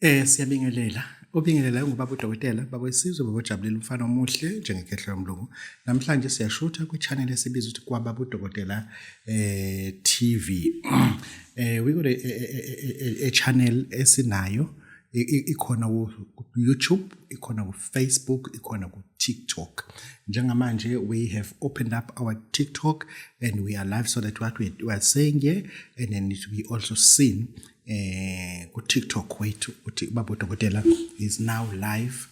Siyabingelela. Obingelelayo ngubaba uDokotela, baba wesizwe, baba ojabulela umfana omuhle njengekhehla lomlungu. Namhlanje siyashutha kwi-channel esibiza ukuthi kwababa uDokotela TV. We got a channel esinayo ikhona ku YouTube, ikhona ku Facebook, ikhona ku TikTok. Njengamanje we have opened up our TikTok and we are live so that what we are saying here and then it will be also seen ku TikTok wethu uthi ubaba udokotela is now live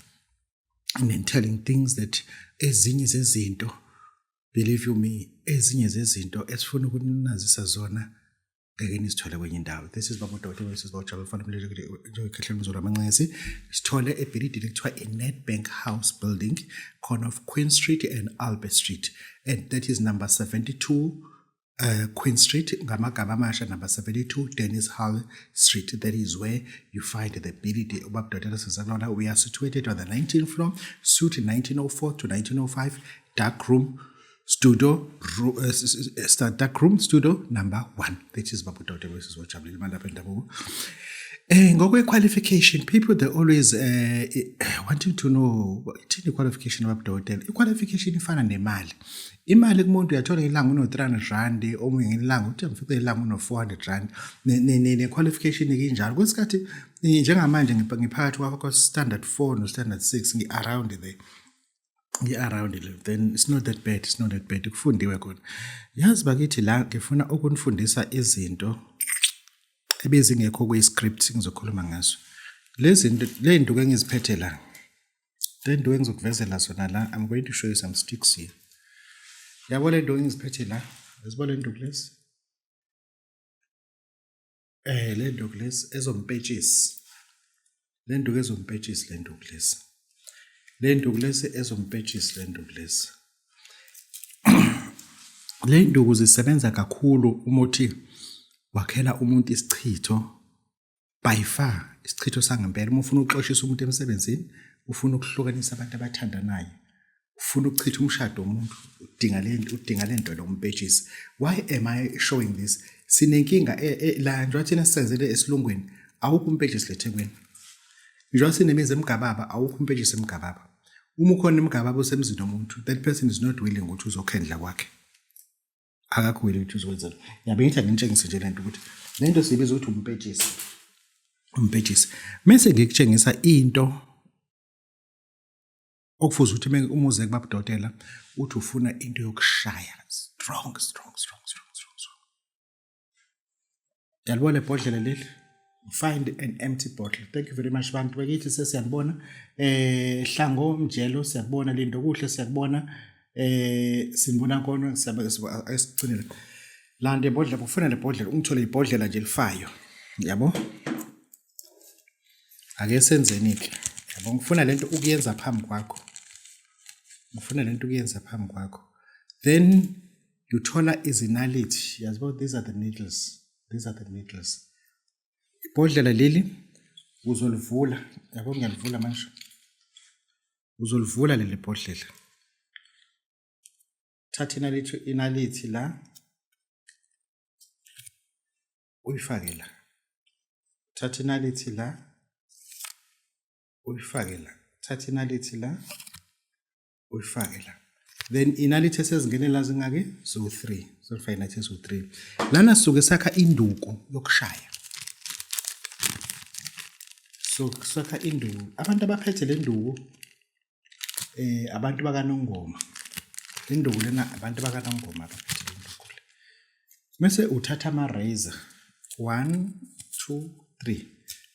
and then telling things that ezinye zezinto, believe you me, ezinye zezinto esifuna ukunazisa zona ngeke nisithole kwenye indawo. This is baba udokotela, this is baba Jabul Fana njengekhehla mzolo amanxesi. Sithole ebhilidini ekuthiwa i-Nedbank House Building, corner of Queen Street and Albert Street, and that is number 72 Queen Street, ngamagama amasha number 72 Dennis Hall Street. That is where you find the building ubaba udokotela sizakulona. We are situated on the 19th floor, suite 1904 to 1905, dark room studio, dark room studio number 1. That is baba udokotela wesizojabulile manje lapha endabuko. Ngokwe-qualification, people, they always wanting to know ithini i-qualification yababa. I-qualification ifana nemali. Imali kumuntu uyathola ngelanga uno-300 rand, omunye ngelanga uthi ngifice ilanga uno-400 rand. Ne-qualification injalo. Kwesikhathi njengamanje ngiphakathi kwakho standard 4 no standard 6, ngi-around there. Ngi-around le, then it's not that bad, it's not that bad. Kufundiwe khona. Yazi bakithi, la ngifuna ukunifundisa izinto ebezingekho kwi-script ngizokhuluma ngazo. Lezi zinto, le nduku engiziphethe la, le nduku engizokuvezela zona la, I'm going to show you some sticks here. Yabo le nduku engiziphethe la, yazibona le nduku lezi? Le nduku lezi ezompetshisi. Le nduku ezompetshisi, le nduku lezi. Le nduku lezi ezompetshisi, le nduku lezi. Le nduku zisebenza kakhulu uma uthi wakhela umuntu isichitho, by far isichitho sangempela. Uma ufuna ukuxoshisa umuntu emsebenzini, ufuna ukuhlukanisa abantu abathandanayo, ufuna ukuchitha umshado womuntu, udinga le nto, udinga le nto lo umpetshisi. Why am I showing this? Sinenkinga la njengoba thina sisenzele esilungwini, awukho umpetshisi leThekwini. Njengoba sinemizi emgababa, awukho umpetshisi emgababa. Uma ukhona emgababa osemzini womuntu, that person is not willing ukuthi uzokhendla kwakhe, akakho willing ukuthi uzokwenzela. Yabe ngithi angintshengise nje lento ukuthi lento siyibiza ukuthi umpetshisi, umpetshisi. Mase ngikutshengisa into okufuze ukuthi uma uze kubaba udokotela uthi ufuna into yokushaya strong, strong, strong, strong, strong, strong. Yalibona ibhodlela leli? Find an empty bottle. Thank you very much, bantu bakithi, sesiyabona. Hlango Mjelo, siyakubona. Lindo kuhle, siyakubona. Sinibona kona, siyabe asigcinile. Landa ibhodlela, ufuna le bhodlela, ungithole ibhodlela nje elifayo. Yabo? Ake senzeni ke. Yabo, ngifuna lento ukuyenza phambi kwakho. Ngifuna lento ukuyenza phambi kwakho. Then uthola izinalithi. Yazibo, these are the needles. These are the needles. Ibhodlela leli uzolivula. Yabo, ngiyalivula manje. Uzolivula leli bhodlela. Thatha inalithi, inalithi la. Uyifake la. Thatha inalithi la. Uyifake la. Thatha inalithi la. Uyifake la. Then inalithi esezingene la zingaki? Zo-3. Zolifaka inalithi ezo-3. Lana sisuke sakha induku yokushaya. So sakha induku. Abantu abaphethe le nduku abantu bakaNongoma. Le nduku lena abantu bakaNongoma abaphethe le nduku le. Mase uthatha ama-razor. 1 2 3.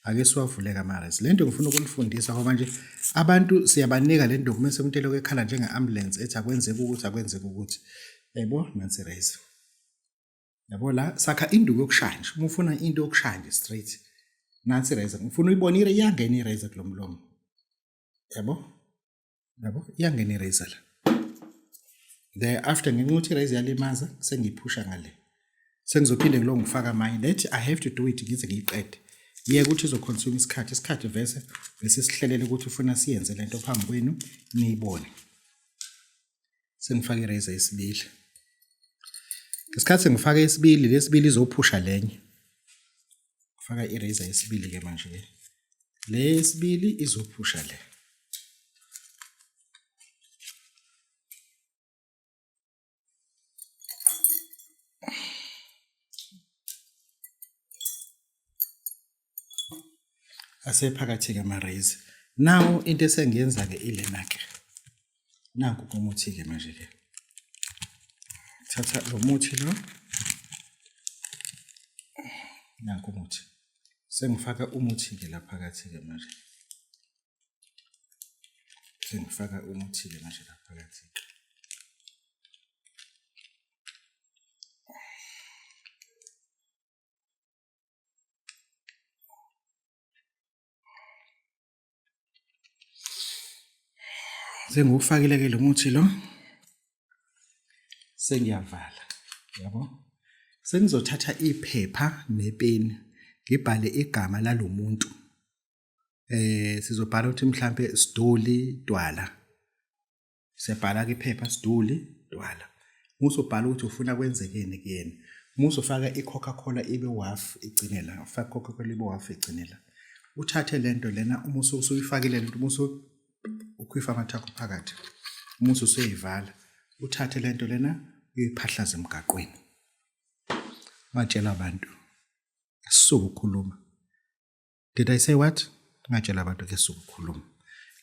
Ake siwavuleke ama-razor. Le nto ngifuna ukunifundisa ngoba nje abantu siyabanika le nduku mase umuntu elokhu ekhala njenge-ambulance ethi akwenzeki ukuthi, akwenzeki ukuthi. Yabo, nansi razor. Yabo, la sakha induku yokushaya nje. Uma ufuna into yokushaya nje straight. Nansi razor. Ngifuna uyibone iyangena i-razor kulo mlomo. Yabo? Yabo, iyangena i-razor la. Thereafter, ngenxa yokuthi i-razor iyalimaza, sengiyiphusha ngale. Sengizophinde ngilo ngifaka amanye. That I have to do it ngize ngiyiqede. Yeke ukuthi izoconsume isikhathi, isikhathi vese bese sihlelele ukuthi ufuna siyenze lento phambi kwenu niyibone. Sengifaka i-razor yesibili. Ngesikhathi sengifaka esibili, lesibili izophusha lenye. Faka i-razor yesibili ke manje ke. Le yesibili izophusha le. Asephakathi-ke ama-rays. Now into esengiyenza-ke ilena-ke. Nanku umuthi-ke manje-ke. Thatha lo muthi lo. Nanku umuthi. Sengifaka umuthi-ke la phakathi-ke manje. Sengifaka umuthi-ke manje la phakathi. Sengiwufakile ke lo muthi lo. Sengiyavala. Yabo? Sengizothatha iphepha nepeni ngibhale igama lalomuntu. Eh sizobhala ukuthi mhlambe Siduli Dwala. Siyabhala ke iphepha Siduli Dwala. Musubhala ukuthi ufuna kwenzekeni kuyena. Musufaka i-Coca-Cola ibe half igcine la, ufake i-Coca-Cola ibe half igcine la. Uthathe lento lena uma usuyifakile lento uma ukhwifa amathakho phakathi. Uma usuyivala, uthathe lento lena uyiphahlaze emgaqweni. Watshela abantu suku ukukhuluma. Did I say what? Ngatshela abantu ke sukukhuluma.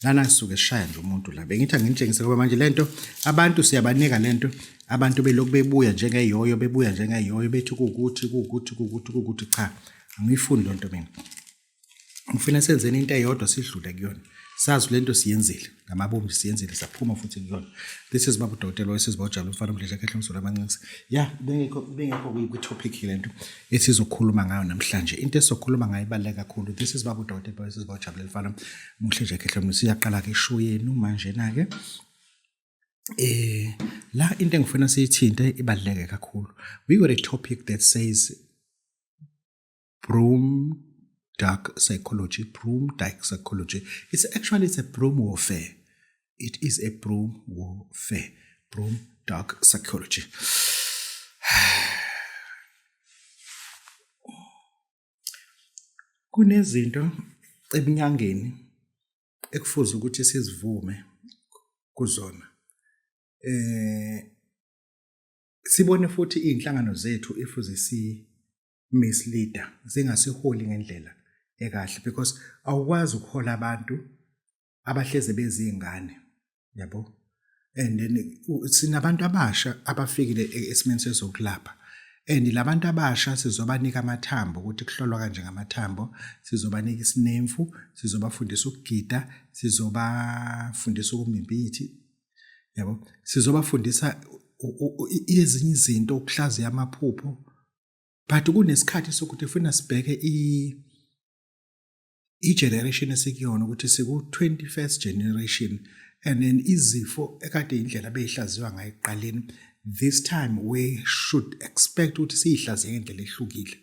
Lana sisuke sishaya nje umuntu la. Bengithi anginitshengise ngoba manje lento abantu siyabanika lento abantu belokhu bebuya njengeyoyo bebuya njengeyoyo bethi kuwukuthi kuwukuthi kuwukuthi kuwukuthi cha angiyifuni lonto mina. Ngifuna senzeni into eyodwa sidlule kuyona. Sazi lento siyenzile ngamabomu siyenzile saphuma futhi kuyona. This is Babu Dokotela wesizwe bawujabula umfana omdlesha khehle umzulu amancinci. Yeah, bengekho bengekho kwi topic lento esizokhuluma ngayo namhlanje. Into esizokhuluma ngayo ibaluleke kakhulu. This is Babu Dokotela wesizwe bawujabula mfana muhle nje khehle umzulu. Siyaqala ke show yenu manje na ke. Eh la into engifuna siyithinte ibaluleke kakhulu. We got a topic that says broom dark psychology, broom dark psychology. It's actually it's a broom warfare. It is a broom warfare, broom dark psychology. Kunezinto ebunyangeni ekufuze ukuthi sizivume kuzona. Eh sibone futhi izinhlangano zethu ifuze si misleader zingasiholi ngendlela ekahle because awukwazi ukuhola abantu abahleze bezingane yabo and then sinabantu abasha abafikile e, esimeni sezokulapha and labantu abasha sizobanika amathambo ukuthi kuhlolwa kanje ngamathambo sizobanika isinemfu sizobafundisa ukugida sizobafundisa ukumimbithi yabo sizobafundisa ezinye izinto ukuhlaziya amaphupho but kunesikhathi sokuthi funa sibheke i i-generation esikuyona ukuthi siku-21st generation and then izifo ekade indlela beyihlaziwa ngayo ekuqaleni this time we should expect ukuthi siyihlaziye ngendlela ehlukile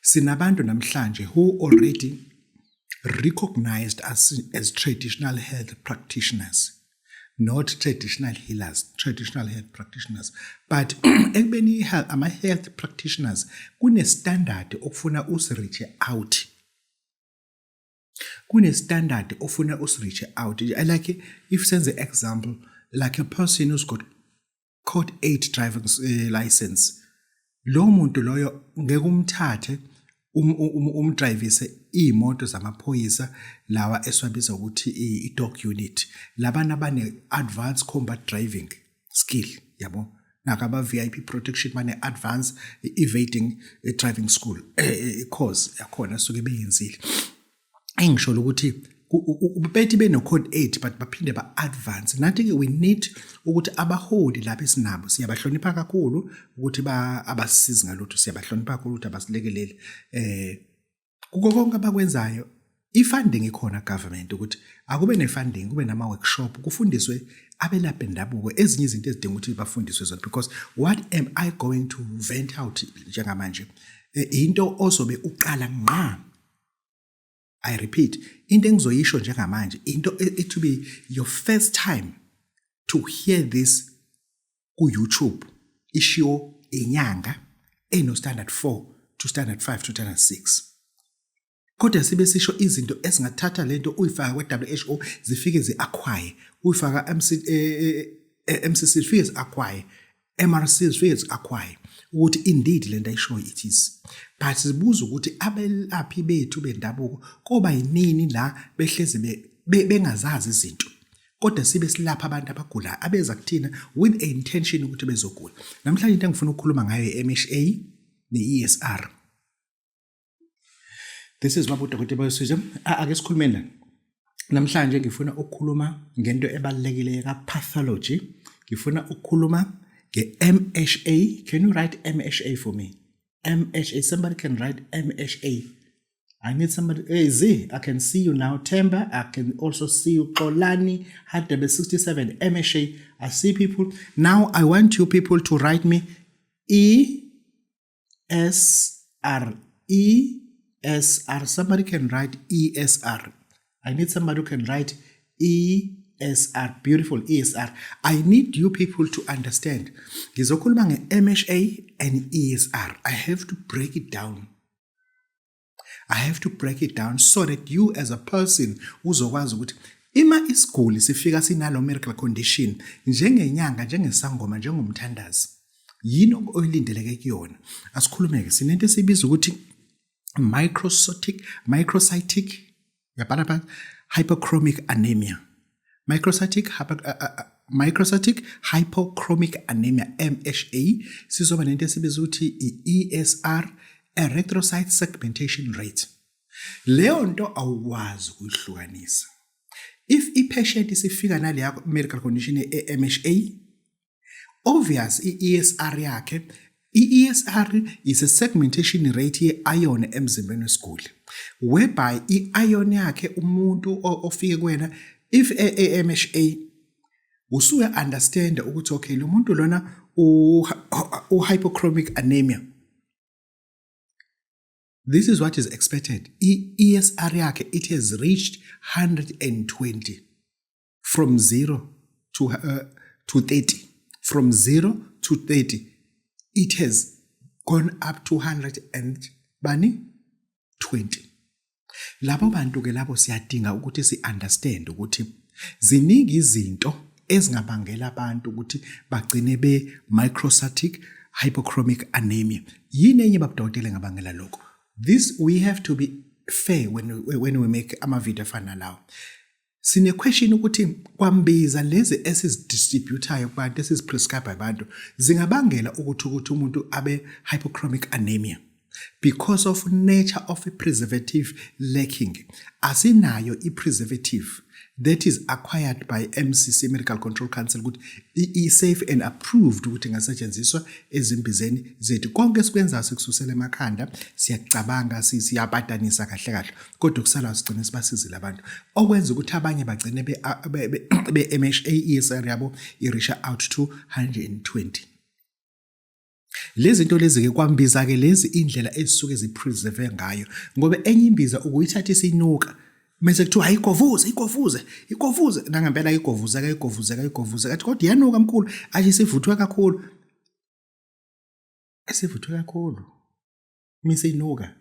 sinabantu namhlanje who already recognized as, as traditional health practitioners not traditional healers traditional health practitioners but ekubeni ama-health practitioners kune-standard okufuna usi-reach out kune-standard ofuna usi-reach out like if senze example like a person who's got code 8 driving eh, license lo muntu loyo ngeke umthathe um, um, umdrayivise iy'moto zamaphoyisa lawa esiwabiza ukuthi i-dog unit labana abane-advanced combat driving skill yabo nakaba-VIP protection bane-advanced evading eh, driving school eh, eh, course yakhona suke beyenzile engisholo ukuthi bethi beno-code 8 but baphinde ba-advance nathi-ke we need ukuthi abaholi lapha esinabo siyabahlonipha kakhulu ukuthi abasisizi ngalutho siyabahlonipha kakhulu ukuthi abasilekeleli eh kuko konke abakwenzayo i-funding ikhona government ukuthi akube ne-funding kube nama-workshop kufundiswe abelaphi bendabuko ezinye izinto ezidinga ukuthi bafundiswe zona because what am I going to vent out njengamanje eh, into ozobe uqala ngqa I repeat into engizoyisho njengamanje into it to be your first time to hear this ku YouTube ishiwo inyanga eno standard 4 to standard 5 to standard 6. Kodwa sibe sisho izinto esingathatha lento uyifaka kwe-WHO zifike zi-acquire, uyifaka MC, MCC zifike zi-acquire, MRC zifike zi-acquire ukuthi indeed lento ayishoyo it is. But sibuza ukuthi abelaphi bethu bendabuko koba yinini la behlezi bengazazi izinto, kodwa sibe silapha abantu abagulayo abeza kuthina with a intention ukuthi bezogula. Namhlanje into engifuna ukukhuluma ngayo i-MHA ne-ESR. This is Baba uDokotela Bayosizwe. Ake sikhulumeni la. Namhlanje ngifuna ukukhuluma ngento ebalulekile ka-pathology. Ngifuna ukukhuluma nge-MHA. Can you write MHA for me? MHA. Somebody can write MHA. I need somebody. Hey, Z, I can see you now. Temba, I can also see you. Xolani, Hadebe 67, MHA. I see people. Now I want you people to write me E S R E S R. Somebody can write E S R. I need somebody who can write E S R. Beautiful, E S R. I need you people to understand. Ngizokhuluma nge-MHA and ESR. I have to break it down. I have to break it down so that you as a person uzokwazi ukuthi ima isiguli sifika sinalo medical condition, njengenyanga, njengesangoma, njengomthandazi, yini oyilindeleke kuyona. Asikhulumeke, sinento esibiza ukuthi microcytic, yabhala phansi, hypochromic anemia, microcytic hypochromic anemia, MHA. Sizoba nento esibiza ukuthi i-ESR, erythrocyte segmentation rate. Leyo nto awukwazi ukuyihlukanisa. If i-patient isifika naleya medical condition e-MHA, obvious i-ESR yakhe, i-ESR is a segmentation rate ye-iron emzimbeni wesiguli, whereby i-iron yakhe umuntu ofike kuwena if e-MHA, usuke understand ukuthi okay, lo muntu lona u-hypochromic anemia, this is what is expected. I-ESR yakhe, it has reached 120 from 0 to 30. From 0 to 30 it has gone up to 100 and bani 20. Labo bantu ke labo siyadinga ukuthi si-understand ukuthi ziningi izinto ezingabangela abantu ukuthi bagcine be microcytic hypochromic anemia. Yini enye, babudokotela, engabangela lokho? This, we have to be fair when we make ama-video afana nalawo. Sine question ukuthi kwambiza lezi esizidistributayo kubantu, esiziprescribe abantu, zingabangela ukuthi umuntu abe hypochromic anemia because of nature of a preservative lacking. Asinayo i-preservative that is acquired by MCC, Medical Control Council, ukuthi i-safe and approved ukuthi ingasetshenziswa ezimbizeni zethu. Konke esikwenzayo sikususela emakhanda, siyacabanga, siyapatanisa kahle kahle, kodwa kusala sigcine sibasizile abantu, okwenza ukuthi abanye bagcine be-MHA, ESR yabo i-reach out to 120. Lezi zinto lezi-ke kwambiza-ke lezi, indlela ezisuke zipreserve ngayo, ngoba enye imbiza ukuyithatha isinuka mase kuthiwa ayigovuze, igovuze, igovuze, nangempela igovuzeka, igovuzeka, igovuzeka, athi kodwa iyanuka mkhulu, athi isivuthwe kakhulu, esivuthwe kakhulu mise inuka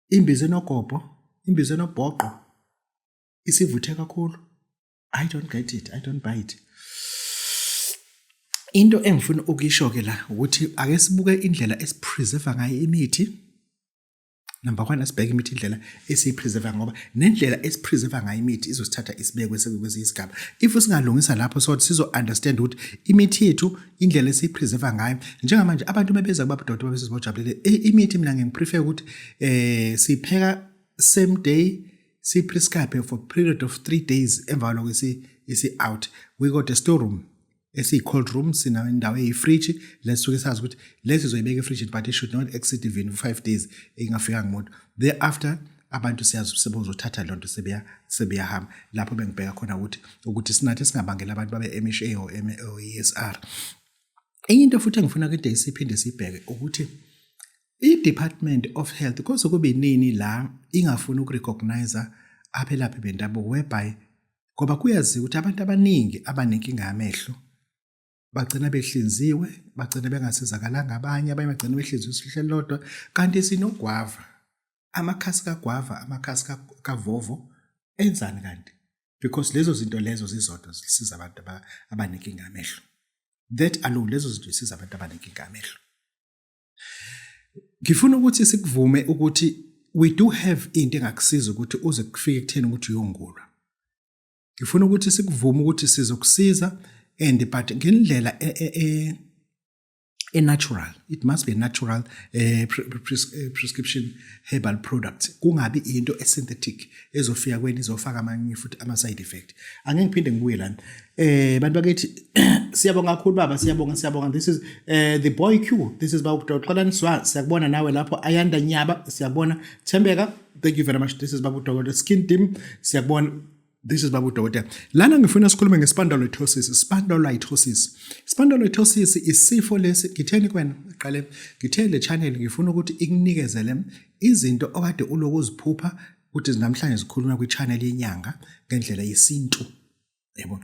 imbiza enogobho, imbiza enobhoqo isivuthe kakhulu. I don't get it, I don't buy it. Into engifuna ukuyisho ke la ukuthi ake sibuke indlela esipreserve ngayo imithi. Number 1, asibheke imithi, indlela esiyipreserve, ngoba nendlela esipreserve ngayo imithi izosithatha isibeke kwesinye isigaba. If singalungisa lapho, so sizo understand ukuthi imithi yethu, indlela esiyipreserve ngayo njengamanje, abantu bebeza kuba dokotela besizibojabulele imithi. Mina ngiprefer ukuthi sipheka same day, siprescribe for period of 3 days, emva kwaloko isi out. We got a storeroom esiyi-cold room, sinayo indawo eyi-fridge lesisuke sazi ukuthi lesi sizoyibeka efrijini, but it should not exceed even 5 days ingafikanga umuntu. Thereafter abantu siyazi sebezothatha lonto, sebeyahamba. Lapho bengibheka khona ukuthi sinathi singabangela abantu babe MHA or ESR. Enye into futhi engifuna kade siphinde sibheke ukuthi i-Department of Health kuze kube nini la ingafuni ukurecognize abelaphi bendabuko, whereby ngoba kuyaziwa ukuthi abantu abaningi abanenkinga yamehlo bagcina behlinziwe, bagcina bengasizakalanga, abanye bagcina behlinziwe isihlahla elilodwa, kanti sinogwava. Amakhasi kagwava, amakhasi kavovo enzani kanti? Because lezo zinto lezo zizodwa zisiza abantu abanenkinga yamehlo. That alone, lezo zinto zisiza abantu abanenkinga yamehlo. Ngifuna ukuthi sikuvume ukuthi we do have into engakusiza ukuthi uze kufike ekutheni ukuthi uyongulwa. Ngifuna ukuthi sikuvume ukuthi sizokusiza and but ngendlela e, e, e, e-natural. It must be a natural prescription herbal product, kungabi into e-synthetic ezofika kweni izofaka amanye futhi ama-side effect. Angeke ngiphinde ngibuye lana. Bantu bakithi, siyabonga kakhulu baba, siyabonga, siyabonga. This is the boy Q. This is Baba Xolani Swa, siyakubona nawe lapho. Ayanda Nyaba, siyakubona. Thembeka, thank you very much. This is Baba Dokotela. Skin Dim, siyakubona. This is Baba Udokotela. Lana ngifuna sikhulume ngespondylolisthesis. Spondylolisthesis. Spondylolisthesis isifo lesi ngitheni kwena? Qale ngithe le channel ngifuna ukuthi ikunikezele izinto okade uloku uziphupha ukuthi namhlanje zikhulunywa kwi-channel yenyanga ngendlela yesintu. Yebo.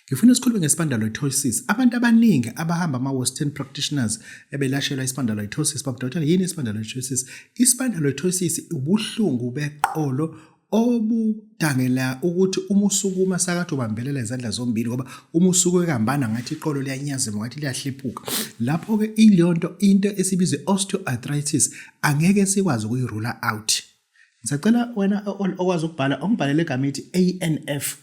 Ngifuna sikhulume ngespondylolisthesis. Abantu abaningi abahamba ama-Western practitioners ebelashelwa ispondylolisthesis, babudokotela, yini ispondylolisthesis? Ispondylolisthesis ubuhlungu beqolo obudangela ukuthi uma usukuma sakathi ubambelela izandla zombili, ngoba uma usuke kambana ngathi iqolo liyanyazima, ngathi liyahlephuka. Lapho-ke ileyo nto, into esibiza i-osteoarthritis, angeke sikwazi ukuyirula out. Ngisacela wena okwazi ukubhala ongibhalele igama ithi ANF,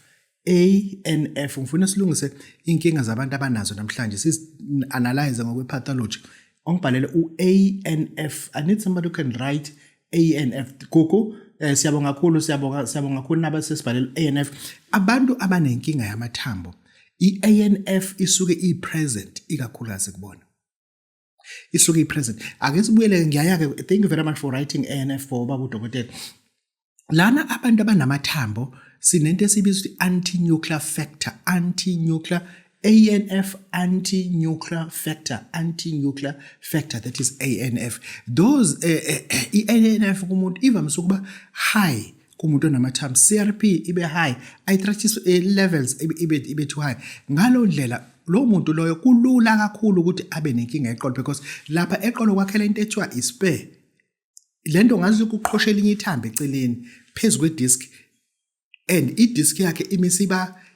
ANF. Ngifuna silungise inkinga zabantu abanazo namhlanje, sizi-analyze ngokwe-pathology. Ongibhalele u-ANF. I need somebody who can write ANF. Gugu, siyabonga kakhulu, siyabonga, siyabonga kakhulu naba sesibhalele ANF. Abantu abanenkinga yamathambo, i-ANF isuke i-present ikakhulukazi kubona. Isuke i-present. Ake sibuyele, ngiyaya-ke. Thank you very much for writing ANF for baba udokotela. Lana abantu abanamathambo sinento esibiza ukuthi anti-nuclear factor, anti-nuclear ANF, anti-nuclear factor, anti-nuclear factor, that is ANF. Those i-ANF kumuntu ivamise ukuba high kumuntu onamathambo, CRP ibe high, arthritis levels ibe too high. Ngalo ndlela lo muntu loyo kulula kakhulu ukuthi abe nenkinga eqolo, because lapha eqolo kwakhela into ethiwa i-spur. Lento ngazi ukuqhosha elinye ithambo eceleni phezu kwe-disc, and i-disc yakhe imise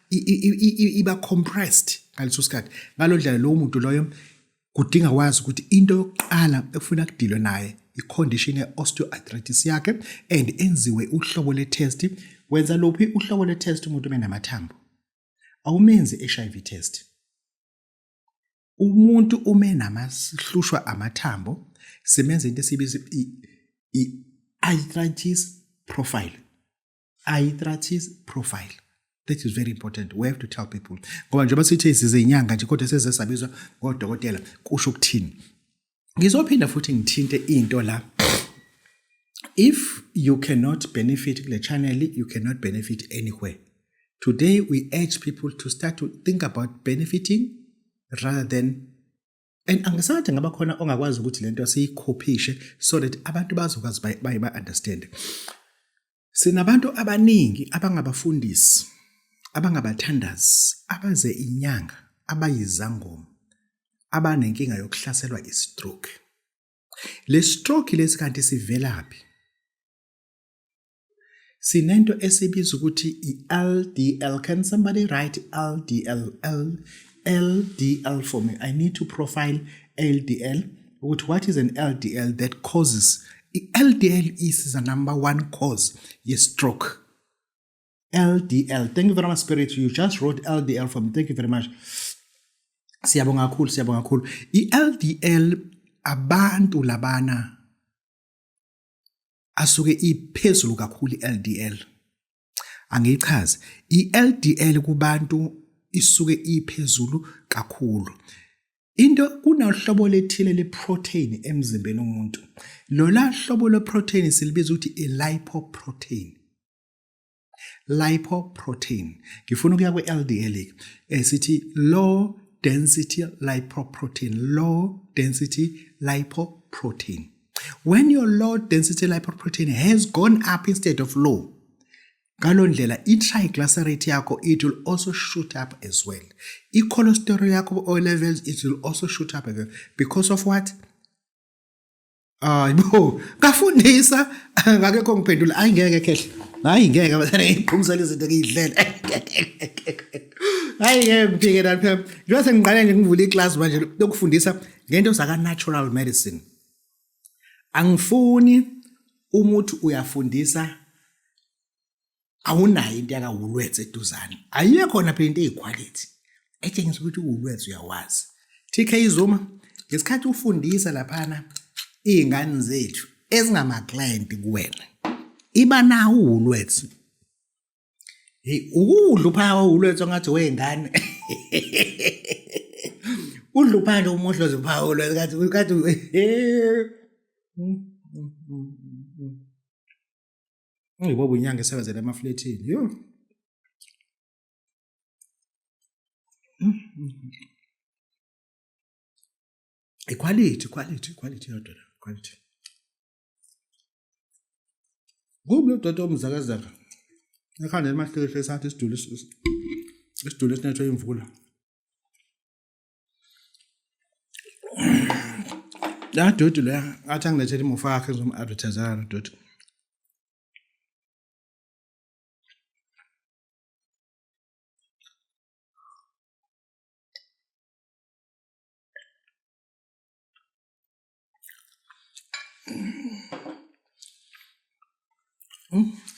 iba compressed ngaleso sikhathi. Ngalo ndlela lowo muntu loyo kudinga wazi ukuthi into yokuqala ekufuna kudilwe naye i-condition ye-osteoarthritis yakhe and enziwe uhlobo le-test. Wenza luphi uhlobo le-test umuntu omenamathambo? Awumenzi HIV test. Umuntu ume namahlushwa amathambo, simenza into esibiza i-arthritis profile. Arthritis profile. That is very important. We have to tell people. Ngoba njengoba sithe sizinyanga nje kodwa seze sabizwa ngodokotela, kusho ukuthini? Ngizophinda futhi ngithinte into la. If you cannot benefit kule channel, you cannot benefit anywhere. Today we urge people to start to think about benefiting rather than and angisathi ngaba khona ongakwazi ukuthi lento siyikhophishe so that abantu bazokwazi baye ba understand. Sinabantu abaningi abangabafundisi, abangabathandazi, abaze inyanga, abayizangoma, abanenkinga yokuhlaselwa i-stroke. Le stroke lesi kanti sivelaphi? Sinento esibiza ukuthi i-LDL. Can somebody write LDL, L, LDL for me? I need to profile LDL. Ukuthi what is an LDL that causes i-LDL is the number one cause ye-stroke. LDL. Thank you very much, Spirit. You just wrote LDL for me. Thank you very much. Siyabonga kakhulu, siyabonga kakhulu. I-LDL abantu labana asuke iphezulu kakhulu i-LDL. Angiyichaze. I-LDL kubantu isuke iphezulu kakhulu. Into kunohlobo lethile le-protein emzimbeni womuntu. Lola hlobo le-protein silibiza ukuthi i-lipoprotein. Lipoprotein. Ngifuna ukuya kwe-LDL sithi low density lipoprotein, low density lipoprotein. When your low density lipoprotein has gone up instead of low, ngalo ndlela i-triglyceride yakho, it will also shoot up as well. I-cholesterol yakho oil levels, it will also shoot up as well. Because of what? Hayibo, ngafundisa ngakekho ngiphendula. Hayi ngeke khehla. Hayi ngeke abazane ngiqhumisela izinto ngiyidlela. Hayi ngeke ngiphike la phela. Njengoba sengiqale nje ngivula iclass manje lokufundisa ngento zaka natural medicine. Angifuni umuthi uyafundisa awunayo into yakaWoolworths eduzane ayiye khona phela into eyikhwalithi etshengisa ukuthi uWoolworths uyawazi TK Zuma ngesikhathi ufundisa laphana iy'ngane zethu ezingama-client kuwena iba nawo uWoolworths hey ukudla uphaya waWoolworths ongathi wey'ngane udla uphaya nje umuhlozi uphaya waWoolworths kathi kathi Ngibobo inyanga esebenzela emaflethini. Yo. Equality, quality, quality yodwa la, quality. Kubi lo doti omzakazaka. Ekhanda emahlehlo esathi isiduli isiduli esinethwe imvula. La doti loya athi angilethele imufa yakhe ngizomu-advertisela lo doti.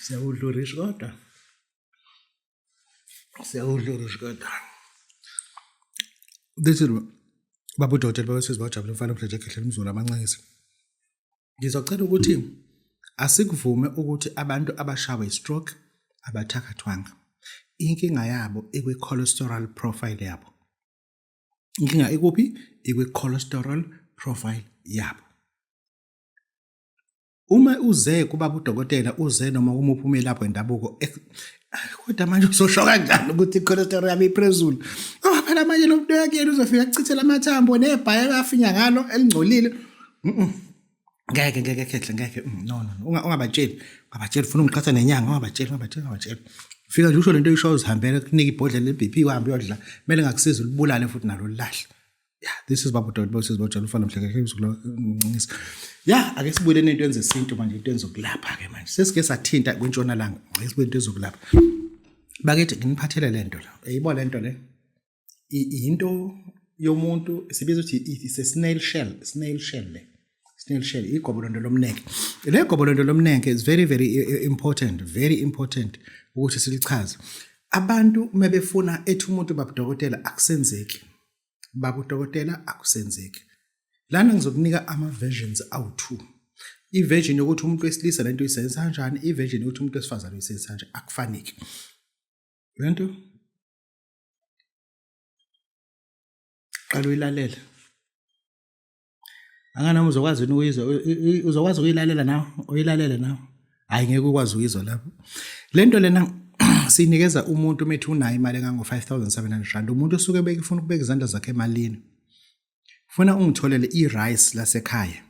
Siyawudla urishi kodwa. Siyawudla urishi kodwa. This is baba udokotela babesizi bajabule mfana omhle nje khehlela umzulu amancengisi. Ngizocela ukuthi asikuvume ukuthi abantu abashawe i-stroke abathakathwanga. Inkinga yabo ikwi-cholesterol profile yabo. Inkinga ikuphi? Ikwi-cholesterol profile yabo. Uma uze kubaba udokotela uze noma kumuphi umelaphi wendabuko kodwa manje uzosho kanjani ukuthi i-cholesterol yami iphezulu ngoba phela manje lo muntu yakuyena uzofika akuchithele amathambo nebhayi afinya ngalo elingcolile ngeke ngeke khehle ngeke mm, no no ungabatsheli ungabatsheli ufuna ungiqhatha nenyanga ungabatsheli ungabatsheli ungabatsheli fika nje usho lento oyishoyo uzihambele kunika ibhodlela le-BP uhambe uyodla kumele ngakusiza ulibulale futhi nalo lilahle yeah this is baba udoti bosisi bojala ufana mhleke mhleke ya ake sibuyele nento zesintu manje into enzokulapha ke manje sesike sathinta kwintshonalanga ake sibuye into ezokulapha bakithi nginiphathele lento la uyayibona lento le into yomuntu sibiza ukuthi it's a snail shell snail shell le snail shell igobolondo lomnenke le gobolondo lomnenke is very very important very important ukuthi silichaze abantu uma befuna ethi umuntu babudokotela akusenzeki baba udokotela akusenzeki lana ngizokunika ama-versions awu-two i-version yokuthi umuntu wesilisa lento uyisebenzisa kanjani i-version yokuthi umuntu wesifazane uyisebenzisa kanjani akufaniki lento qala uyilalele Anganoma uzokwazi yini ukuyizwa uzokwazi ukuyilalela nawe uyilalele nawe hayi ngeke ukwazi ukuyizwa lapho le nto lena siyinikeza umuntu uma ethi unayo imali engango-5700 rand umuntu osuke bekufuna ukubeka izandla zakhe emalini funa ungitholele i-rice lasekhaya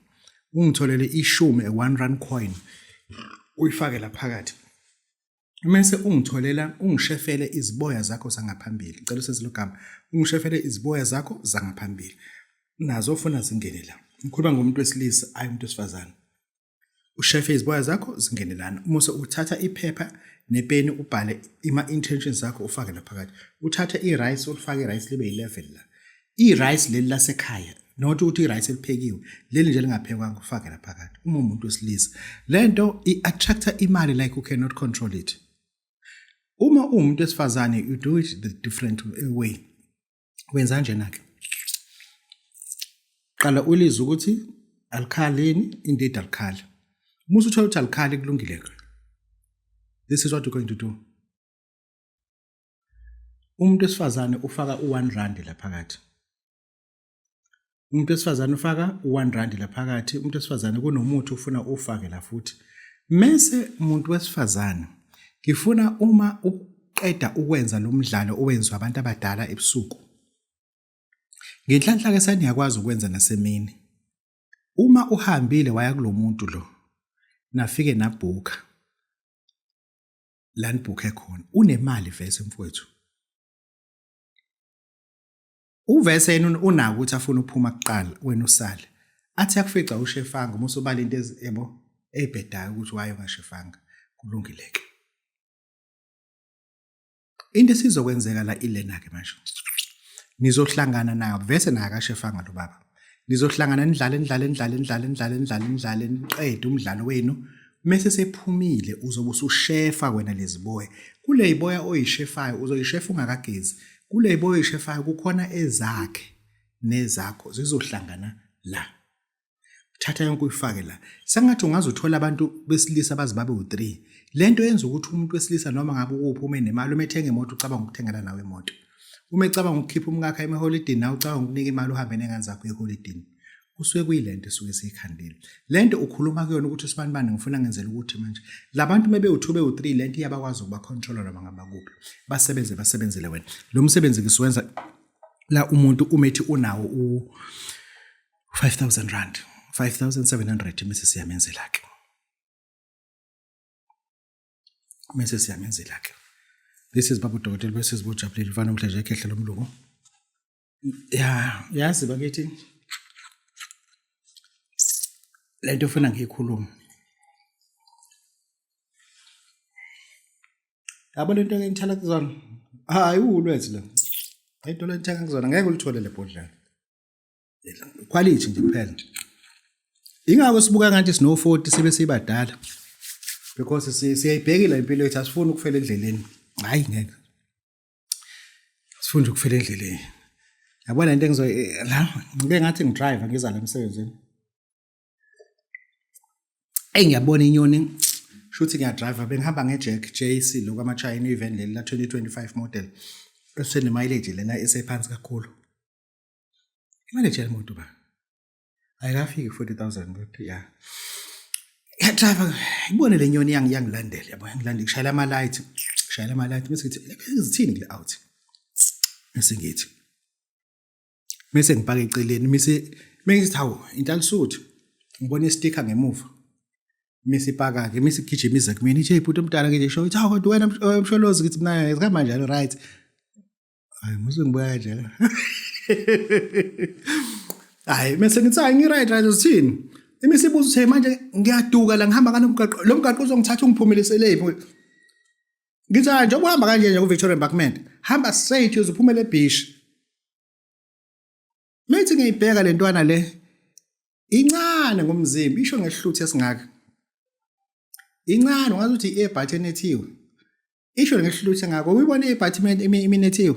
ungitholele ishumi a-one rand coin uyifake la phakathi Mese ungitholela ungishefele iziboya zakho zangaphambili. Ngicela useze lo gama. Ungishefele iziboya zakho zangaphambili. Nazo ufuna zingene la. Ngikhuluma ngomuntu wesilisa, hayi umuntu wesifazane. Ushefe iziboya zakho zingene lana. Umuse uthatha iphepha nepeni ubhale ima intentions zakho ufake la phakathi. Uthathe i-rice ulifake i-rice libe yi-level la. I-rice leli lasekhaya not ukuthi i-rice eliphekiwe leli nje lingaphekwanga ufake la phakathi uma umuntu wesilisa lento i-attracta imali like you cannot control it uma uwumuntu wesifazane you do it the different way wenza kanjena-ke qala ulizwe ukuthi alikhali yini indeed alikhali uma usuthola ukuthi alikhali kulungile-ke this is what you're going to do umuntu wesifazane ufaka u-1 rand la phakathi umuntu wesifazane ufaka u-1 rand la phakathi umuntu wesifazane kunomuthi ufuna ufake la futhi mese umuntu wesifazane ngifuna uma uqeda ukwenza lo mdlalo owenziwa abantu abadala ebusuku ngenhlanhla ke seniyakwazi ukwenza nasemini uma uhambile waya kulomuntu lo nafike nabhuka la nibhukhe khona unemali vese mfowethu uvese yena unako ukuthi afuna ukuphuma kuqala wena usale Athi akufica ushefanga uma usobala into yebo eyibhedayo ukuthi waye ungashefanga. Kulungile-ke. Into esizokwenzeka la ilena ke manje. Nizohlangana nayo vese naye akashefanga lo baba. Nizohlangana nidlale nidlale nidlale nidlale nidlale nidlale nidlale niqede umdlalo wenu. Mese sephumile uzobe usushefa wena leziboya. Kule yiboya oyishefayo uzoyishefa ungakagezi. Kule yiboya oyishefayo kukhona ezakhe nezakho zizohlangana la. Thatha yonke uyifake la. Sengathi ungaze uthole abantu besilisa baze babe u-3. Le nto yenza ukuthi umuntu wesilisa noma ngabe ukuphi ume nemali, uma ethenga imoto ucabanga ukuthengela nawe imoto. Uma ecabanga ukukhipha umkakhe emeholidini nawe ucabanga ukunika imali uhambe nengane zakho eholidini. Kusuke kuyilento esuke siyikhandile. Lento ukhuluma kuyona ukuthi sibanibani ngifuna ngenzela ukuthi manje labantu mebewu2 bewu3 lento iyabakwazi ukuba control noma ngabakuphi. Basebenze basebenzele wena. Lo msebenzi ngisuwenza la umuntu umethi unawo u 5000 rand 5700 mese siyamenzela ke mese siyamenzela ke this is babu dokotela bese sibojabulile mfana omhle nje ekhehla lomlungu ya yazi bakithi lento ofuna ngiyikhuluma yabo lento engithala kuzona hayi uwulwethu lo into lenthenga kuzona ngeke ulithole le bhodlela Quality nje kuphela. Ingakho sibuka ngathi sino 40 sibe sibadala. Because siyayibhekile impilo yethu asifuni ukufela endleleni. Hayi ngeke. Sifuna nje ukufela endleleni. Yabona into engizo eh, la ngike ngathi ngidrive ngiza la emsebenzini. Eyi ngiyabona inyoni shuthi ngiyadrive bengihamba nge-jack JC lokhu ama-China event leli la 2025 model esene-mileage lena esephansi kakhulu. Imali yemoto ba. Ayikafiki 40000 kodwa ya. Ya driver ibone le nyoni yangilandela yabo yangilandela kushayela ama light kushayela ama light bese ngithi izithini kule out. Bese ngithi bese ngipaka eceleni bese mengithi hawu intalisuthi ngibona istikha ngemuva mise ipaka ke mise igijima ize kumina ithi hey bhuti omdala ngithi sho ithi hawu kodwa wena msholozi ngithi mina zihamba njalo right Hayi musu ngibuya kanjalo. Hayi mese ngithi hayi ngi right right uzithini? Imisibuzo uthe manje ngiyaduka la ngihamba kanomgaqo lo mgaqo uzongithatha ungiphumelise lephi. Ngithi hayi njengoba uhamba kanje nje ku Victoria Embankment hamba straight uzophumela ebeach. Methi ngiyibheka le ntwana le incane ngomzimba isho ngehluthu esingaka. Incane ungathi uthi i-earbud enethiwe. Isho ngehluthu engaka uyibona i-earbud iminethiwe.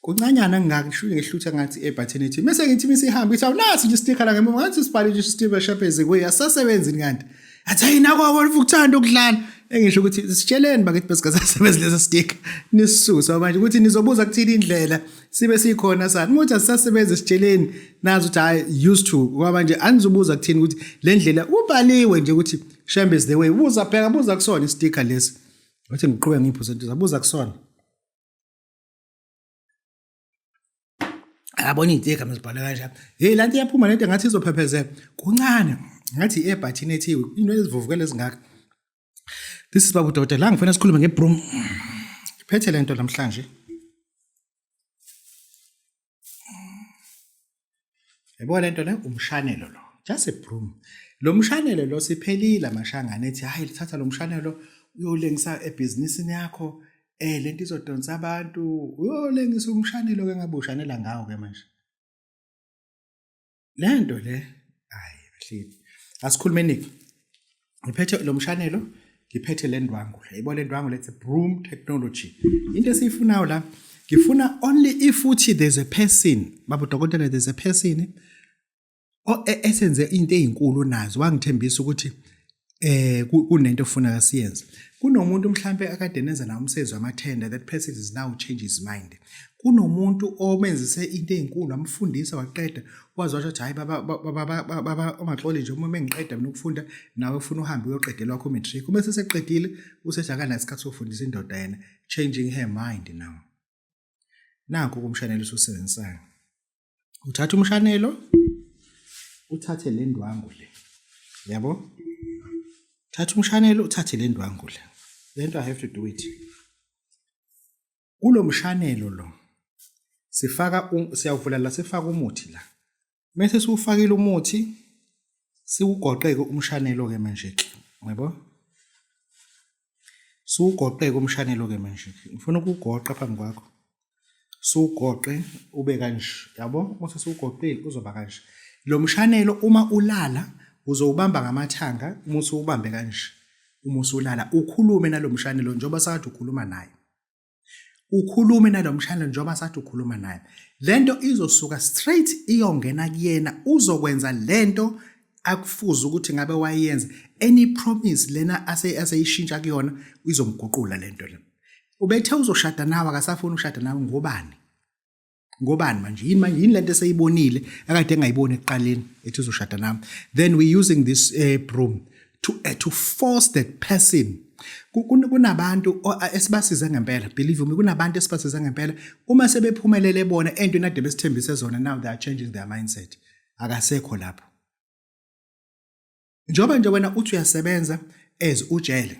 Kuncanyana ngaka isho ngehluthu engathi i-earbud enethiwe. Mese ngithi misihamba ithi awunathi nje sticker la ngemuva ngathi sibhale nje Steve Shepherds kuye asasebenzi kanti. Athi hayi nako wona ukuthanda ukudlala. Engisho ukuthi sitsheleni bakithi besingasasebenzi lesa sticker nisisusa manje ukuthi nizobuza kuthini indlela sibe sikhona sani ukuthi asisasebenzi sitsheleni nazi ukuthi hayi used to ngoba manje anizubuza kuthini ukuthi le ndlela ubhaliwe nje ukuthi Shembe is the way buza bheka buza kusona istikha lesi wathi ngiqhubeke ngiyiphuze into zabuza kusona yabona iy'tikha mezibhalwe kanjalo heyi laa nto iyaphuma lento ngathi izophephezela kuncane ngathi i-ebhathini ethiwe into ezivuvukele ezingaka this is babu dokotela la ngifuna sikhulume ngebroom ngiphethe le nto namhlanje Yabo lento le umshanelo lo. Just a broom. Lo mshanelo lo siphelile amashangane ethi hayi lithatha lo mshanelo uyolengisa ebhizinisini yakho eh lento izodonsa abantu uyolengisa umshanelo ke ngabe ushanela ngawo ke manje. Lento le hayi hleli. Asikhulumeni ke. Ngiphethe lo mshanelo ngiphethe le ndwangu le. Yabo le ndwangu let's broom technology. Into esiyifunayo la ngifuna only if uthi there's a person baba dokotela there's a person o e, esenze into ezinkulu nazo wangithembisa ukuthi eh kunento ofuneka siyenze kunomuntu mhlambe akade nenza nawo umsebenzi wamathenda that person is now change his mind kunomuntu omenzise into ezinkulu amfundisa waqeda waze washo ukuthi hayi baba baba baba ungaxoli nje uma mengiqeda mina ukufunda nawe ufuna uhambe uyoqedela wakho matric uma seseqedile usethi akanaso isikhathi sokufundisa indoda yena changing her mind now nakho kumshanelo ususebenzisayo uthatha umshanelo uthathe le ndwangu le yabo thatha umshanelo uthathe le ndwangu le lento i have to do it kulo mshanelo lo sifaka siyawuvula la sifaka umuthi la. Mese siwufakile umuthi, siwugoqeke umshanelo-ke manje-ke, yabo? Siwugoqeke umshanelo-ke manje-ke. Ngifuna ukuwugoqa phambi kwakho. Siwugoqe ube kanje, yabo? Uma sesiwugoqile uzoba kanje. Lo mshanelo uma ulala uzowubamba ngamathanga, uma usuwubambe kanje. Uma usulala ukhulume nalo mshanelo njengoba sakade ukhuluma naye. Ukhulume nalo mshana njengoba sathi ukhuluma naye. Lento izosuka straight iyongena kuyena, uzokwenza lento akufuze ukuthi ngabe wayenza. Any promise lena aseyishintsha kuyona izomguqula lento le. Ubethe uzoshada nawe akasafuni ukushada nawe ngobani? Ngobani manje? Yini manje, yini lento eseyibonile akade engayiboni ekuqaleni ethi uzoshada nami? Then we using this broom to force that person. Kunabantu esibasize ngempela, believe me, kunabantu esibasize ngempela uma sebephumelele bona entweni ade besithembise zona, now they are changing their mindset. Akasekho lapho. Njengoba nje wena uthi uyasebenza as ujele,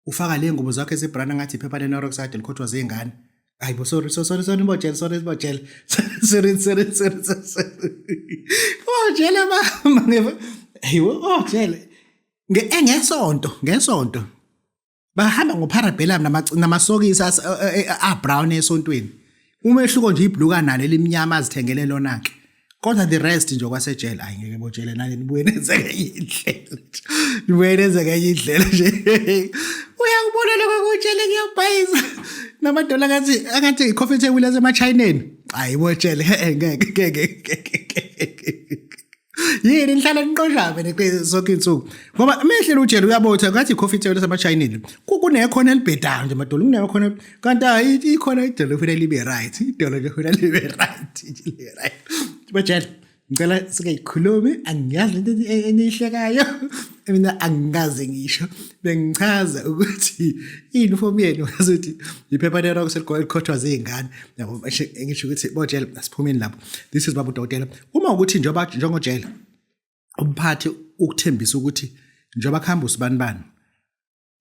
ufaka le ngubo zakho ezibrana ngathi iphepha leNorox kade likhothwa zingane. Hayi bo, sorry, so sorry, sorry bojele, sorry bojele, sorry, sorry, sorry, sorry bojele, mama ngeke. Hayibo ojele, ngesonto bahamba ngopharabellum namasokisi a-brown esontweni. Umehluko nje ibhluka nalo elimnyama azithengele lona ke, kodwa the rest nje kwasejele. Ayi ngeke bojele, nani nibuye nenzeke indlela, nibuye nenzeke enye indlela nje. Uyakubona lokho kutshele kuyabhayiza namadola ngathi angathi i-coffee table yasemachayineni. Hayi bojele, ngeke, ngeke, ngeke. Yini nihlala niqoshame sonke insuku? Ngoba mehlele ujele uyabotha ngathi i-coffee table yasemachayineni, kunekhona elibhedayo nje madolo, kunekhona kanti hayi ikhona idolo kufanele libe right, idolo nje kufanele libe right, libe right bajele. Ngicela singayikhulumi, angiyazi lento eniyihlekayo, mina angikaze ngisho, bengichaza ukuthi i-uniform yenu ngazuthi iphepha lerox elikhothwa ziy'ngane, yabo. Ngisho ukuthi bojele, asiphumeni lapho. This is baba udokotela. Uma ukuthi njengoba njengojele umphathi ukuthembisa ukuthi njengoba kuhamba usibanibani,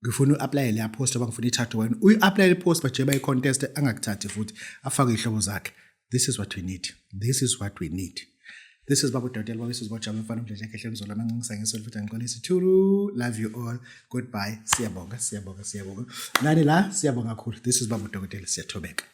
ngifuna u-apply leya post ngoba ngifuna ithathwe wena, uyi-apply le post, baje bayi-contest, angakuthathi futhi afake iy'hlobo zakhe. This is what we need, this is what we need. This is baba udokotela, baba isizwe bojama mfana umjeje ekhehle emzolo amancinisa ngesolo futhi angixolisi thuru. Love you all, goodbye. Siyabonga, siyabonga, siyabonga nani la, siyabonga kakhulu. This is baba udokotela, siyathobeka.